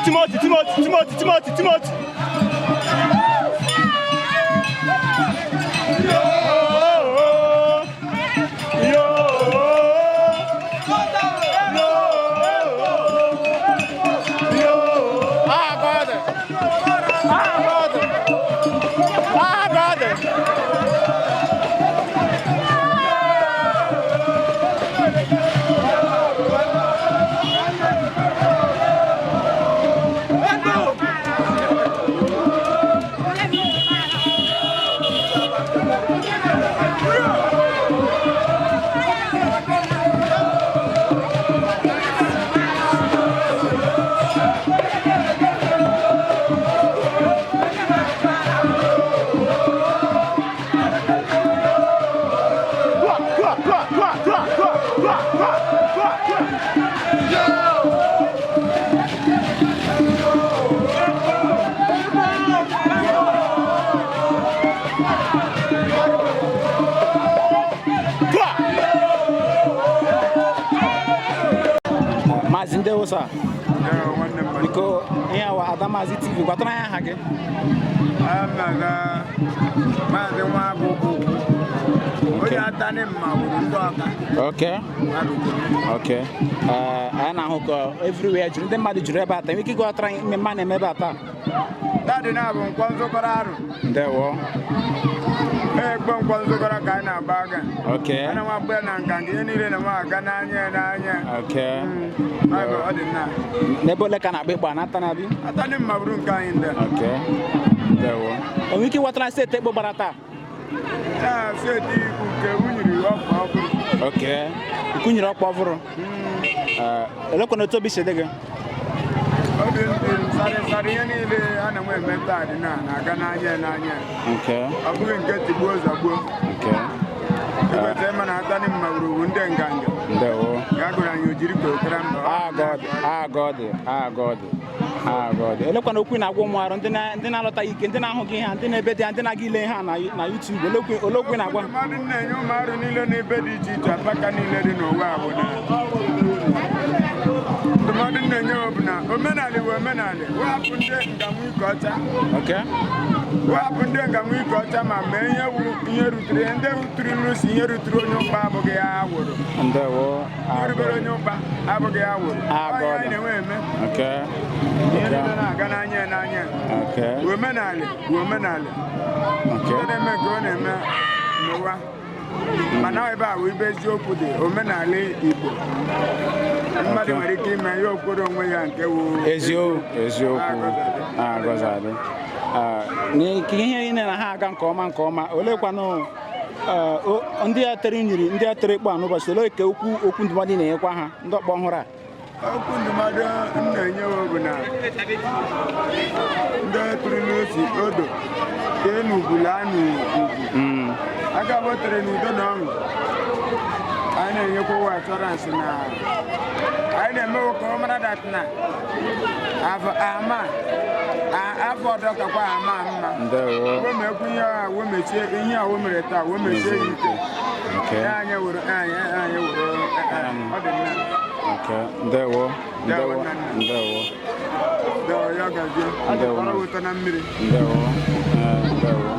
Timothy, Timothy, Timothy, Timothy, Timothy. Maazị, ndewo sir. Biko, ihe awa Adamazi TV, gwatara anyị aha gị. Maazị Nwagụ, onye Atani mma wuru ndị ọka. Okay. Anyị na-ahụ ka everywhere juru, ndị mmadụ juru ebe a taa. Nwere ike ịgwatara anyị mmemme a na-eme ebe a taa? Dadị na-abụ nkwọ nzụkọrọ arụ. Ndewo. Ekpe nkwọ nzụkọrọ ka anyị na-agba aga. Ana m agba ya na nka nke ihe niile na m aga n'anya ya n'anya. Ọ dị nna. N'ebe ole ka a na-agba ịkpọ a na-ata na abi? Atani mma bụrụ nke anyị ndị. Okay. Ndewo. O nwere ike ịghọtara steeti ekpo gbara taa? Na steeti ikwu nke wunyiri ọkwa ọhụrụ. Okay. Ikunyere ọkpa ọhụrụ. Elekwana otu obi si dị gị? Obi ndị sarị sarị, ihe niile a na m eme taa dị na na-aga n'anya ya n'anya. Ọ bụghị nke tigbuo zọgbuo. Ekwesịrị ịma na Atani mma wuru wu ndị nganga. Ndewo. Ya gụrụ anyị ojiri ka okara mba. Ah God, ah God, ah God, ah God. Elekwana okwu ị na-agwa ụmụ arụ ndị na-alọtaghị ike, ndị na-ahụghị ihe a, ndị na-ebe dị ya, ndị na-aga ile ihe a na YouTube. Ole okwu ị na-agwa? Mmadụ na-enye ụmụ arụ niile n'ebe dị iche iche, apaka niile dị n'ụwa a bụ na ndụmọdụ na-enye ha bụ na omenala bụ omenala, wepụ ndị ngamụ ike ọcha. Wapụ ndị nga nwe ike ọcha ma mee ihe wu ihe rutere ndị rutere ilu si ihe rutere onye ụkpa abụghị ya wụrụ. Ndewo. Ihe rubere onye ụkpa abụghị ya wụrụ. Agọdị. Ọ ya anyị na-enwe eme. Ihe niile na-aga n'anya ya n'anya ya. Omenala bụ omenala. Ndị na-eme nke ọ na-eme n'ụwa. Mana ebe a bụ ibe eziokwu dị omenala Igbo. Mmadụ nwere ike ime ya okwere onwe ya nke wụ Eziokwu, eziokwu. Agọzadị. N'ike ihe niile na ha aga nke ọma nke ọma, olekwanụ ndị a tere nyiri, ndị a tere ikpọ a n'ụbọchị, olee ka okwu okwu ndụmọdụ ị na-enyekwa ha, ndị ọkpọ ọhụrụ a? Okwu ndụmọdụ m na-enye ha bụ na ndị tụrụ n'osi odo tee n'ugwu laa n'ugwu. Aka bụ tere n'udo na ọṅụ. Anyị na-enyekwa ụwa assurance na anyị na-emewo ka ọ mara that na afọ ama afọ ọdọ kakwa ama mma. Ndewo. Wemekwu ihe a wemechie ihe a wemere taa wemechie ya ike. Ya anyị were anyị anyị were ọ dị mma. Ndewo. Ndewo. Ndewo. Ndewo, ya gazie. A Ndewo. dịkwara ụtọ na mmiri. Ndewo. Ndewo.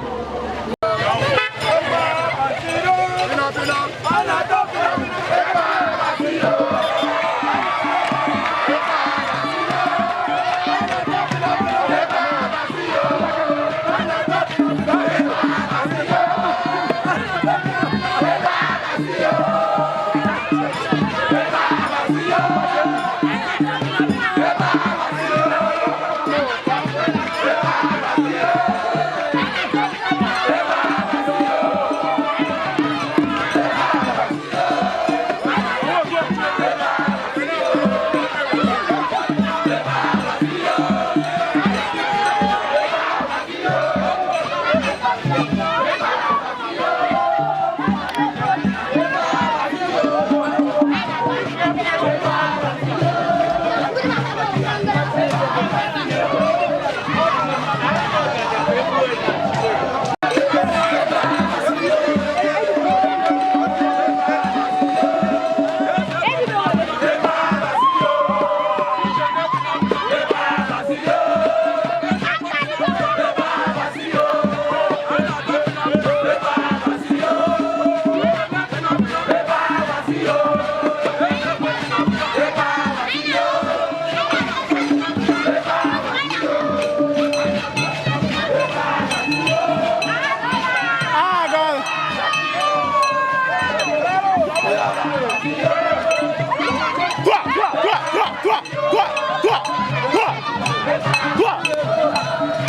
Toi, toi, toi, toi, toi, toi, toi, toi, toi.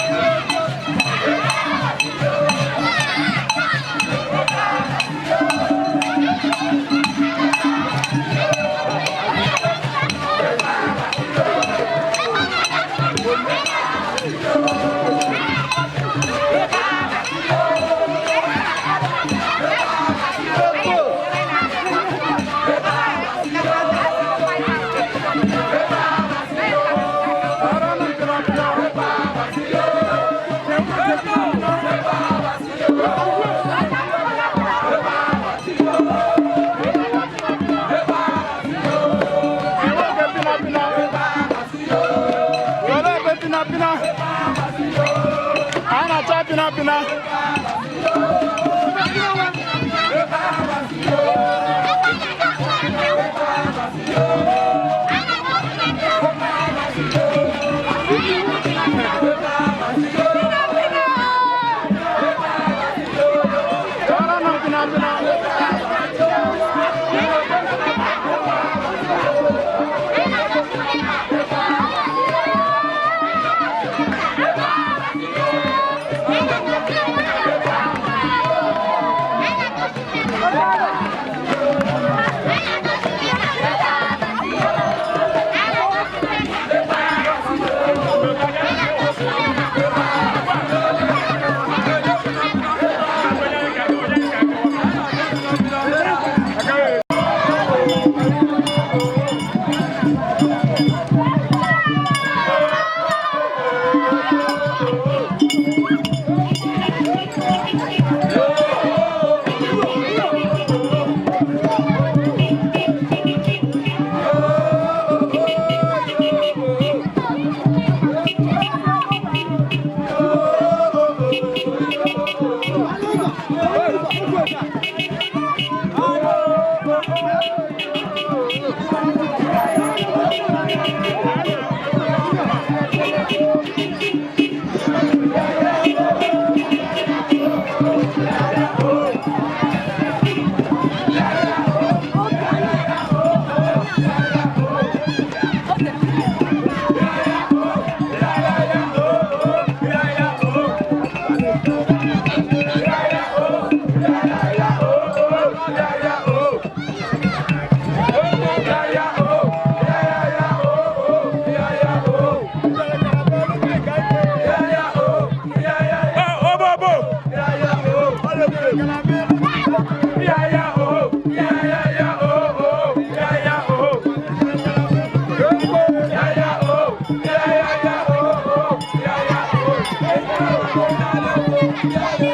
Pina pina. Anyị na-achọ pina pina. Chọrọ nụ pina pina. Thank you. Thank you.